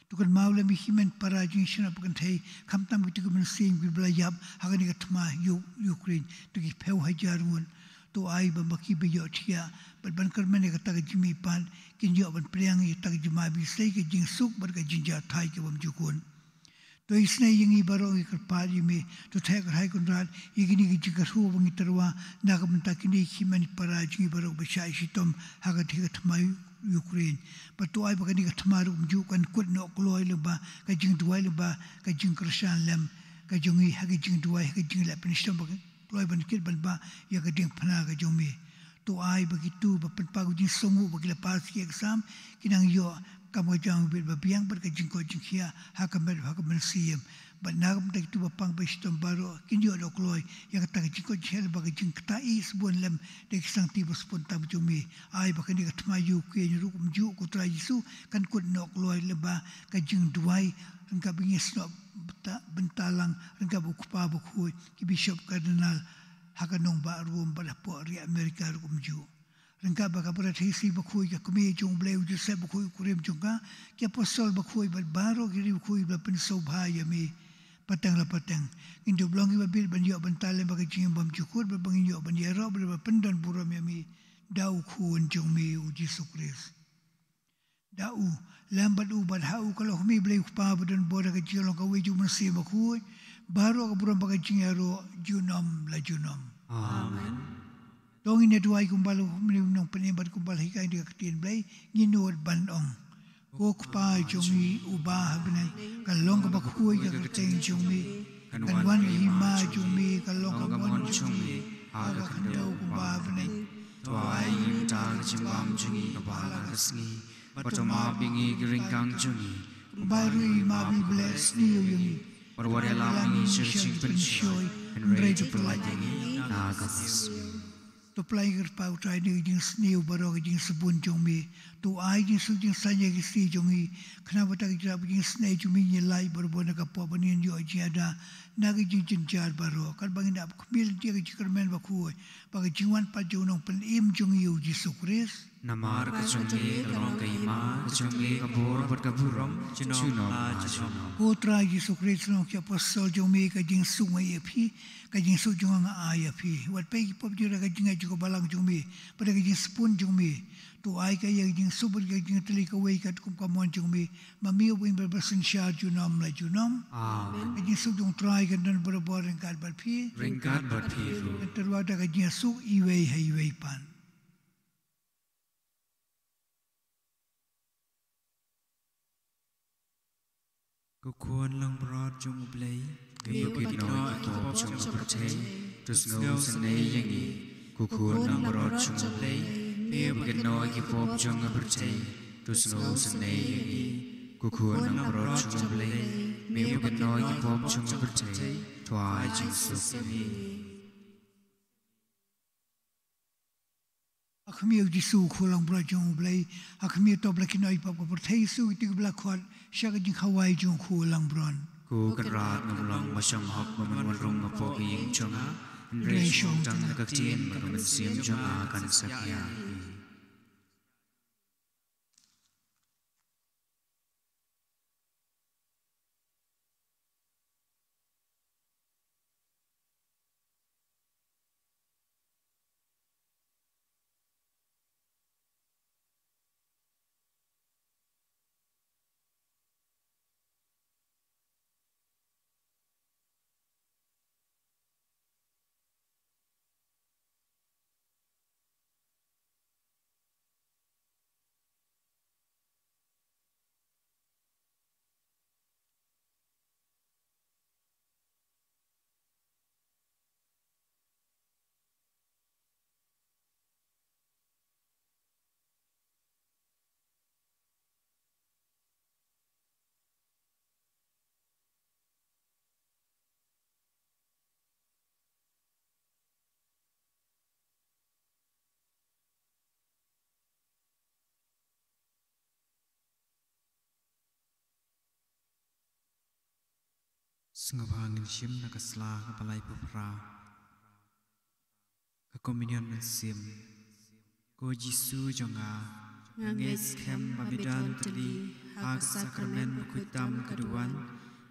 To kynmaw lem ïa ki hynmen para jong ngi sha kane ka kynthei, khamtam kito ki mynsiem kiba la ïap ha kane ka thma Yu-, Ukraine, to ki phew hajar ngut. To ai ba ma ki ba ïoh thiah bad ban kyrmen ïa kata ka jingmihpat, kin ïoh ban pdiang ïa kata ka jingma bislei, ka jingsuk bad ka jingjahthait ka bymjukut. To isynei ïa ngi baroh, ngi kyrpad ïa me, to theh kyrhai Kynrad ïa kine ki jingkyrhuh ba ngi tyrwa na ka bynta kine ki hynmen para jong ngi baroh ba shah shitom ha kane ka thma Ukraine. Bad to ai ba kane ka thma ruh kumjuh kan kut noh kloi lyngba ka jingduwai, lyngba ka jingkyrshan lem ka jong ngi ha ka jingduwai, ha ka jingleh pynshitom, ba kloi ban kit ban bah ïa ka diengphna ka jong me. To ai ba kito ba pynpaw ka jingsngewnguh ba ki la pass ki exam, ki nang ïoh kam ka jam ba biang bad ka jingkoit jingkhiah ha ka met ha ka mynsiem. Bad na ka bynta kito ba pang ba shitom baroh, kin ïoh da u kloi ïa kata ka jingkoit jingkhiah bad ka jingktah isbun lem da ki sangti ba sbun tam jong me. Ai ba kane ka thma Ukraine ruh kumjuh ko Trai Jisu, kan kut noh kloi lyngba ka jingduwai ryngkat bad ngi snoh bynta, bynta lang ryngkat bad u Kpa Bakhuid, ki Bishop Cardinal ha ka nongbah Rome bad hapoh ri America ruh kumjuh. Ryngkat bad ka Bretesi Bakhuid, ka Kmie jong u Blei u Joseph Bakhuid u kurim jong ka, ki Apostol Bakhuid bad baroh ki riewkhuid ba la pynsngewbha ïa me pateng la pateng. Ngin dup long kiba bit ban ïoh bynta lem bad ka jingim bymjukut, bad ba ngin ïoh ban ïaroh bad ban pyndon burom ïa me da u Khun jong me u Jisu Khrist. Da u, lem bad u, bad ha u ka long ha me Blei u Kpa badonbor, ha ka jinglong kawei jong u Mynsiem Bakhuid, baroh ka burom bad ka jingïaroh junom la junom. Amen. To ngin ïa duwai kumba la u Nongpynim bad kumba la hikai da ka ktien Blei, ngin nud ban ong: Ko Kpa jong ngi uba ha bneng, ka long kaba khuid ka kyrteng jong me, kan wan ka hima jong me, ka long ka mon jong me ha ka khyndew kumba ha bneng. To ai ngi mynta ka jingbam jong ngi kaba ha la ka sngi, bad to map ïa ngi ki ryngkang jong ngi, kumba ruh ngi map ïa kiba leh sniew ïa ngi. Bad wat ïalam ïa ngi sha ka jingpynshoi, hynrei to pyllait ïa ngi na ka bymjukut. To pyllait, ko Kpa, ïa ka jingsniew baroh, ka jingsbun jong me. To ai jingsuk jingsaiñ ïa ki sngi jong ngi, khnang ba da ka jingïarap ka jingisynei jong me ngin ïalait barabor na ka pop, bad ngin ïoh jingada na ka jingjynjar baroh, katba ngin ap khmih lynti ïa ka jingkyrmen bakhuid bad ka jingwan pat jong u Nongpynim jong ngi u Jisu Khrist. Namar ka jong me ka long ka hima, ka jong me ka bor bad ka burom junom la junom. Ko Trai Jisu Khrist, sngewbha ïa ki apostol jong me, ka jingsuk nga ai ïa phi, ka jingsuk jong nga nga ai ïa phi. Wat peit ïa ki pop jong ngi da ka jingngeit jong ka balang jong me bad da ka jingsbun jong me. To ai ka ïa ka jingsuk bad ka jingtylli kawei katkum ka mon jong me, ma me uba im bad basynshar junom la junom. Amen. Ka jingsuk jong u Trai kan don barabor ryngkat bad phi. Ryngkat bad phi ruh. Ngan tyrwa da ka jingïasuk iwei ha iwei pat. Ko Khun langbrot jong U Blei, me ba kynnoh ïa ki pop jong ka pyrthei, to sngewsynei ïa ngi. Ko Khun langbrot jong U Blei, me ba kynnoh ïa ki pop jong ka pyrthei, to sngewsynei ïa ngi. Ko Khun langbrot jong U Blei, me ba kynnoh ïa ki pop jong ka pyrthei, to ai jingsuk ïa ngi. Ha khmih, ko Jisu, ko Khun langbrot jong U Blei, ha khmih, to ba la kynnoh ïa ki pop ka pyrthei, jingsuk ïa kito kiba la khot sha ka jingkhawai jong ko Khun langbrot. Ko Kynrad, ngam long ba shong hok ba men wan rung hapoh ka ïing jong nga, hynrei shong tang ha ka ktien, bad ka mynsiem jong nga kan sa kyiad hi. Sngewbha ngin shim na ka sla kaba laiphew phra. Ka Communion Mynsiem. Ko Jisu jong nga, nga ngeit skhem ba me don tylli ha ka sakramen bakhuid tam ka duwan.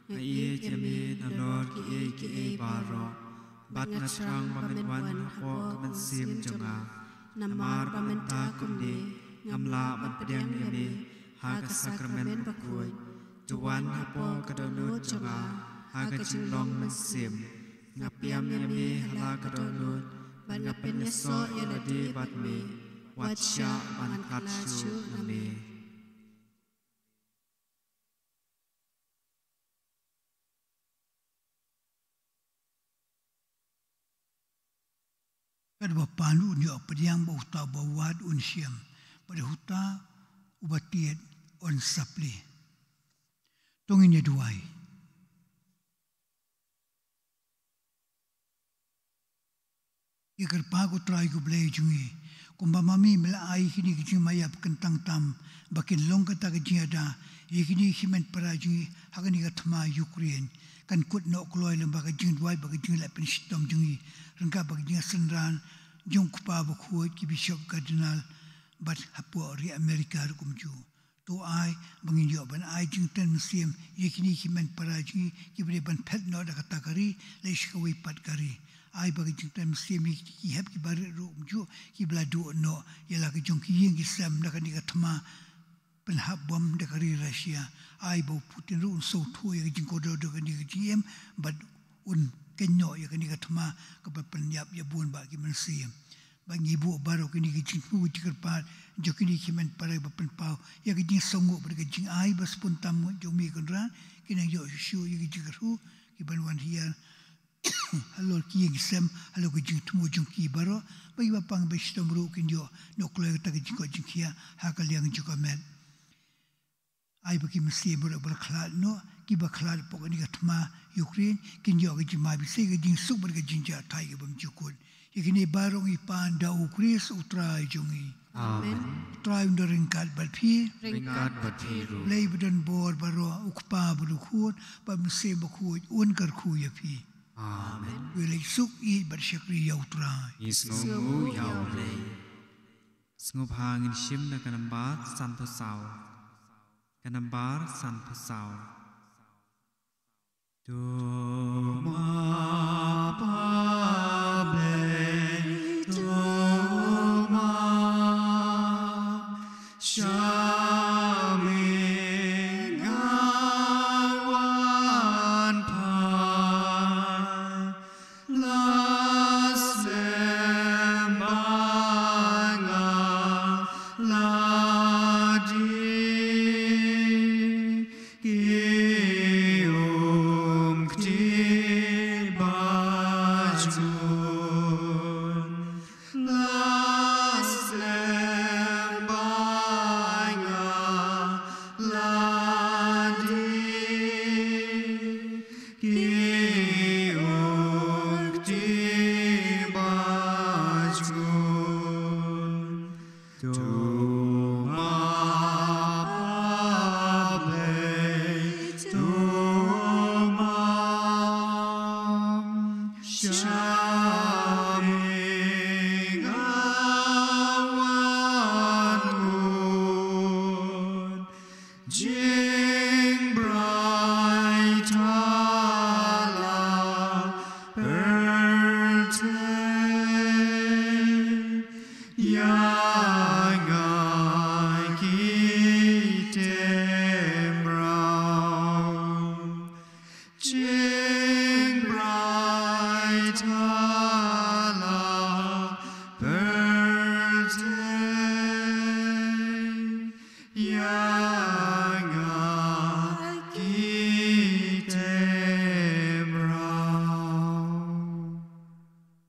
Nga ïeit ïa me nalor kiei kiei baroh, bad nga thrang ba men wan hapoh ka mynsiem jong nga. Namar ba mynta kumne ngam lah ban pdiang ïa me ha ka sakramen bakhuid. To wan hapoh ka dohnud jong nga ha ka jinglong mynsiem. Nga pdiang ïa me ha la ka dohnud bad nga pynïasoh ïa lade bad me. Wat shah ban khlad shuh na me. Katba pan un ïoh pdiang, bad uta uba wad un shem, bad uta uba tied un sa plie. To ngin ïa duwai. Ki kyrpad ko Trai ko Blei jong ngi, kumba ma me me la ai kine ki jingmaïap kyntang tam, ba kin long kata ka jingïada ïa kine ki hynmen para jong ngi ha kane ka thma Ukraine. Kan kut noh kloi lem bad ka jingduwai bad ka jingleh pynshitom jong ngi, ryngkat bad ka jingsynran jong u Kpa Bakhuid, ki Bishop, Cardinal, bad hapoh ri America ruh kumjuh. To ai ba ngin ïoh ban ai jingkren mynsiem ïa kine ki hynmen para jong ngi kiba dei ban phet noh da kata ka ri leit sha kawei pat ka ri. Ai ba ka jingkren mynsiem ïa ki hep kiba rit ruh kumjuh, kiba la duh noh ïa la ki jong ki ïing ki sem da kane ka thma pynhap bom da ka ri Russia. Ai ba u Putin ruh un sngewthuh ïa ka jingkordor da kane ka jingim bad un kynnoh ïa kane ka thma kaba pynïap ïa bun bah ki mynsiem. Ba ngi buh baroh kine ki jingthmu ki jingkyrpad jong kine ki hynmen para ba pynpaw ïa ka jingsngewnguh bad ka jingai ba sbun tam jong me Kynrad, ki nang ïoh shuh shuh ïa ka jingkyrhuh, ki ban wan hiar halor ki ïing ki sem, halor ka jingthmu jong ki baroh, ba kiba pang ba shitom ruh kin ïoh noh kloi kata ka jingkoit jingkhiah ha ka liang jong ka met. Ai ba ki mynsiem baroh ba la khlad noh, kiba khlad hapoh kane ka thma Ukraine, kin ïoh ka jingmai bishar, ka jingsuk bad ka jingjahthait kaba bymjukut. Ïa kine baroh ngi pan da u Khrist u Trai jong ngi. Amen. U Trai un don ryngkat bad phi. Ryngkat bad phi ruh. Blei ba don bor baroh, u Kpa bad u Khun bad u Mynsiem Bakhuid un kyrkhu ïa phi. Amen. Khublei, suk ïeit bad shakri ïa u Trai. Ngi sngewnguh ïa u Blei. Sngewbha ngin shim na ka nambar sanphew saw. Ka nambar sanphew saw. To ma pa Blei, to ma sha me nga wan phai. La slem bad nga la dih, ki um kti bad jun. La slem bad nga la dih, ki um kti bad jun. To ma pa Blei, to ma sha me nga wan un. Jingbrai ta la pyrthei ïa nga ki temraw. Jingbrai ta la pyrthei ïa nga ki temraw.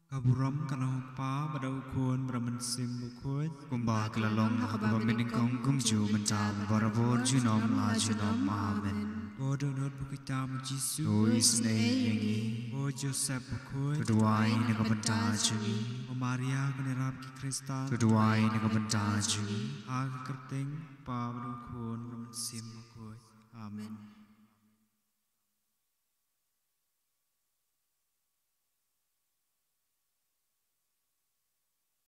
Ka burom ka long ha u Kpa bad ha u Khun bad ha u Mynsiem Bakhuid. Kumba ka la long ha kaba mynnyngkong kumjuh mynta bad barabor junom la junom. Amen. Ko dohnud bakhuid tam Jisu. To isynei ïa ngi. Ko Joseph bakhuid. To duwai na ka bynta jong ngi. Ko Maria kane rap ki Khristan. To duwai na ka bynta jong ngi. Ha ka kyrteng u Kpa bad u Khun bad u Mynsiem Bakhuid. Amen.